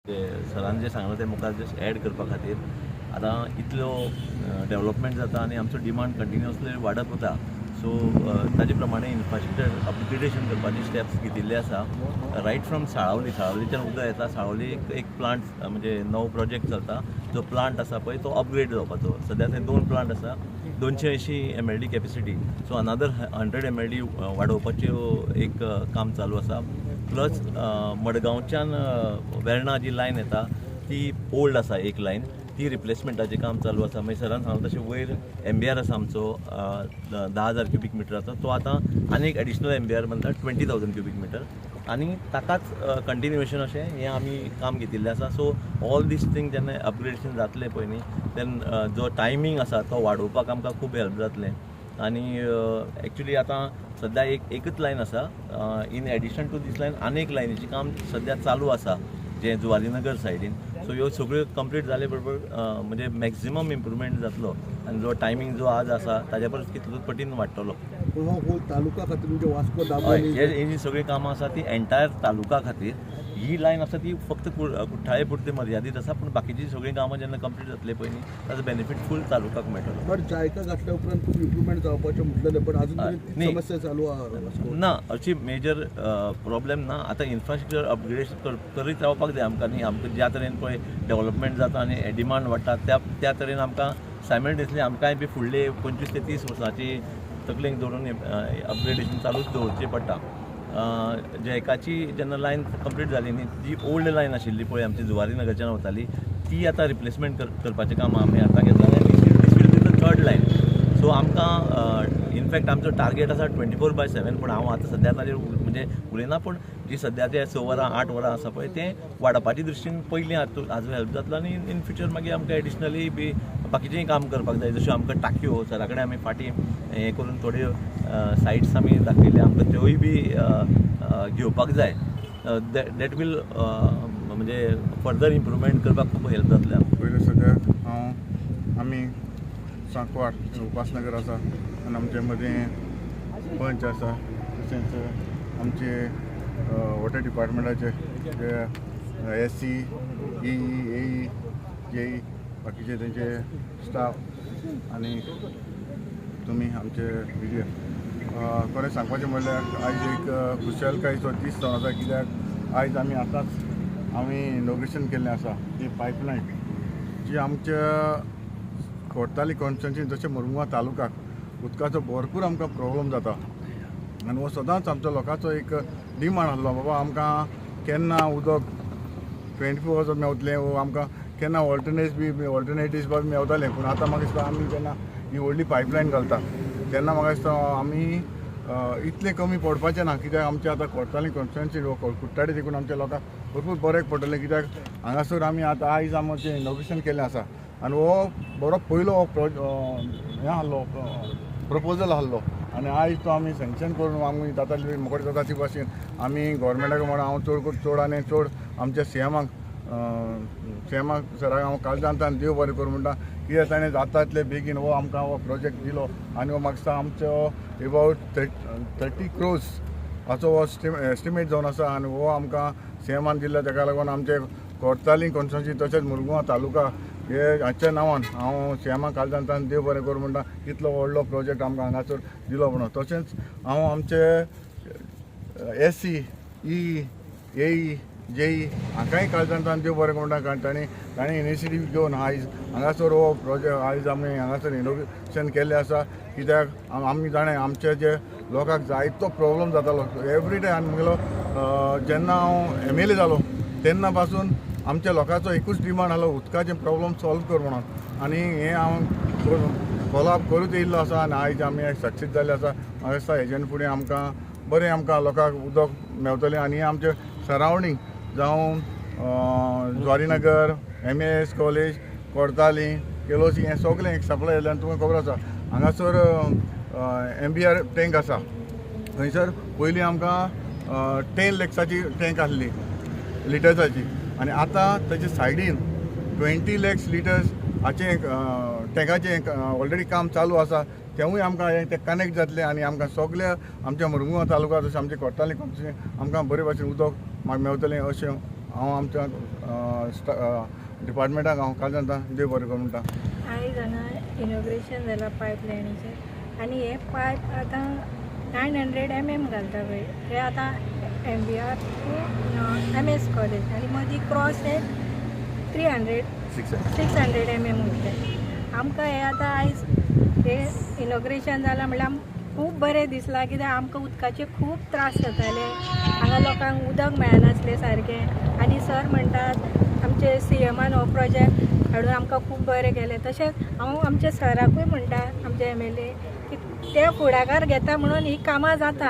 सरान जें सांगलां तें मुखार जस्ट एड करपा खातीर आतां इतलो डेवलपमेंट जाता आनी आमचो डिमांड कंटिन्युअसली वाडत वता. सो ताजे प्रमाणे इन्फ्रास्ट्रक्चर अपग्रेडेशन करपाचे स्टेप्स घेतिल्ले आसा. रायट फ्रॉम साळावली, साळावलीच्यान उदक येता. साळावली एक प्लांट म्हणजे नवो प्रोजेक्ट चलता, जो प्लांट आसा पळय तो अपग्रेड जावपाचो. सद्या थंय 2 प्लांट आसा, 280 MLD capacity. So another 100 MLD वाडोवपाच्यो एक काम चालू आसा. प्लस मडगांवच्यान वेर्णा जी लायन येता ती ओल्ड आसा एक लायन, ती रिप्लेसमेंटाचें काम चालू आसा. मागीर सरान सांगलां तशें वयर MBR आसा आमचो 10,000 क्युबीक मिटर आसा, तो आतां आनी एक एडिशनल MBR म्हणटा 20,000 क्युबीक मिटर आनी ताकाच कंटिन्युएशन अशें हें आमी काम घेतिल्लें आसा. सो ऑल these thing जेन्ना अपग्रेडेशन जातलें पळय न्ही, तेन्ना जो टायमींग आसा तो वाडोवपाक आमकां खूब हेल्प जातलें. आनी एक्चुली आतां सद्या एकच लायन आसा, in addition to these line आनी एक लायनीचें काम सद्या चालू आसा जें जुवारीनगर सायडीन. सो ह्यो सगळ्यो कंप्लीट जाले बरोबर म्हणजे मॅक्झिमम इम्प्रुवमेंट जातलो आनी जो टायमींग जो आज आसा ताज्या परस कितलो पटीन वाडटलो. होल तालुका खातीर म्हणजे वास्को दाबोळी ही जी सगळीं कामां आसा ती एंटायर तालुका खातीर. ही लायन आसा ती फक्त कुठ्ठाळे पुरती मर्यादीत आसा, पूण बाकीची सगळीं कामां जेन्ना कंप्लीट जातली पळय न्ही ताजो बेनिफीट फूल तालुकाक मेळटलो. बट जायका घातल्या उपरांत खूब इम्प्रुवमेंट जावपाचें म्हटलेलें, पण अजून तरी समस्या चालू आहा ना, अशी मेजर प्रॉब्लेम ना. आतां इन्फ्रास्ट्रक्चर अपग्रेडेशन करीत रावपाक जाय आमकां न्ही. आमकां ज्या तरेन पळय डेवलपमेंट जाता आनी डिमांड वाडटा त्या तरेन आमकां सायमल्टेनियसली आमकांय बी फुडले 25 ते 30 वर्सांची तकलेक दवरून अपग्रेडेशन चालूच दवरचें पडटा. जॅकाची जेन्ना लायन कंप्लीट जाली न्ही, जी ओल्ड लायन आशिल्ली पळय आमची जुवारी नगरच्यान वताली ती आतां रिप्लेसमेंट करपाचें काम आमी आतां घेतलां आनी this will be the third line. So आमकां इनफॅक्ट आमचो टार्गेट आसा 24/7, पूण हांव आतां सद्या ताजेर म्हणजे उलयना, पूण जी सद्या ते 6 वरां 8 वरां आसा पळय तें वाडपाची दृश्टीन पयलीं हाजो हेल्प जातलो आनी इन फ्युचर मागीर आमकां एडिशनली बी बाकीचेंय काम करपाक जाय. जश्यो आमकां टाकयो सरा कडेन आमी फाटीं हें करून थोड्यो सायट्स आमी दाखयल्यो, आमकां त्योय बी घेवपाक जाय. That will म्हणजे फर्दर इम्प्रुवमेंट करपाक खूब हेल्प जातलें. पयलीं सद्या हांव आमी सांकवाळ उपासनगर आसा आनी आमचे मदीं पंच आसा, तशेंच आमचे वॉटर डिपार्टमेंटाचे जे SC, EE, AE, JE बाकीचे तेंचे स्टाफ आनी तुमी आमचे विडियो. खरें सांगपाचें म्हणल्यार आयज एक खुशालकायेचो दीस जावन आसा, कित्याक आयज आमी आतांच आमी इनॉग्रेशन केल्लें आसा ती पायपलायन जी आमच्या कोर्ताली कॉन्स्टिट्युएन्सी जशें मुरमुगांव तालुक्याक उदकाचो भरपूर आमकां प्रॉब्लम जाता आनी हो सदांच आमच्या लोकांचो एक डिमांड आसलो, बाबा आमकां केन्ना उदक 24 आवर्स मेवतलें वो आमकां केन्ना ऑल्टरनेटिव्स बी मेवतालें. पूण आतां म्हाका दिसता आमी जेन्ना ही व्हडली पायपलायन घालता तेन्ना म्हाका दिसता आमी इतलें कमी पडपाचें ना, कित्याक आमचें आतां कोर्ताली कॉन्स्टिट्युएन्सी वो कुट्टाळे देखून आमच्या लोकांक भरपूर बऱ्याक पडटलें, कित्याक हांगासर आमी आतां आयज आमचें इनॉग्रेशन केल्लें आसा आनी हो बरो पयलो हें आहलो प्रपोजल आहलो आनी आयज तो आमी सँक्शन करून आमी जाता मोकडे जाता ती भाशेन आमी गोवोरमेंटाक म्हणून हांव चड चड आनी चड आमच्या सीएमाक सराक हांव काळजांतल्यान देव बरें करूं म्हणटा, कित्याक ताणें जाता तितले बेगीन हो आमकां हो प्रोजेक्ट दिलो आनी हो म्हाका दिसता आमचो एबावट 30 क्रोर्स हाचो हो एस्टिमेट जावन आसा आनी हो आमकां सीएमान दिल्लो, ताका लागून आमचे कोर्ताली कॉन्स्टिट्युएन्सी तशेंच मुरगांव तालुका हे हाच्या नांवान हांव सीएमाक काळजांतल्यान देव बरें करूं म्हणटा, इतलो व्हडलो प्रोजेक्ट आमकां हांगासर दिलो म्हणून. तशेंच हांव आमचे SC, EE, AE, JE हांकांय काळजांतल्यान देव बरें म्हणटा, कारण तांणी इनिशिएटीव घेवन आयज हांगासर हो प्रोजेक्ट आयज आमी हांगासर इनॉग्रेशन केल्लें आसा, कित्याक आमी जाणें आमचे जे लोकांक जायतो प्रॉब्लम जातालो एवरी डे. आनी म्हगेलो जेन्ना हांव MLA जालो तेन्ना पासून आमच्या लोकांचो एकूच डिमांड आहलो उदकाचें प्रॉब्लम सॉल्व कर म्हणून, आनी हें हांव फॉलोअप करूच येयल्लो आसा आनी आयज आमी सक्सेस जाल्ले आसा. म्हाका दिसता हेज्यान फुडें आमकां बरें आमकां लोकांक उदक मेवतलें आनी आमचे सरावंडींग जावं जुवारीनगर, MAS college, Cortalim, केलोसी हें सगळें एक सप्लाय जाल्ल्यान तुमकां खबर आसा हांगासर MBR tank आसा, थंयसर पयलीं आमकां 10 लॅक्साची टँक आहली लिटर्साची आनी आतां ताच्या सायडीन 20 लॅक्स लिटर्स हाचें टँकाचें ऑलरेडी काम चालू आसा, तेवूय आमकां ते कनेक्ट जातलें आनी आमकां सगल्या आमच्या मुरमुगांव तालुका तशें आमच्या कोर्ताली आमकां बरे भाशेन उदक मेवतलें अशें हांव आमच्या डिपार्टमेंटाक हांव काल जाता देव बरें करूं म्हणटा. आयज हांगा इनॉग्रेशन जाला पायप लायनीचें आनी हे पायप आतां 900 mm घालता पळय, हे आतां MBR to MS college आनी मदीं क्रॉस एक 300 600 mm वयतले. आमकां हे आतां आयज हे इनॉग्रेशन जालां म्हणल्यार आमकां खूब बरें दिसलां, कित्याक आमकां उदकाचे खूब त्रास जाताले, हांगा लोकांक उदक मेळनासलें सारकें. आनी सर म्हणटात आमचे CMान हो प्रोजेक्ट हाडून आमकां खूब बरें केलें. तशेंच हांव आमच्या सराकूय म्हणटा, आमचे MLA, की ते फुडाकार घेता म्हणून ही कामां जाता.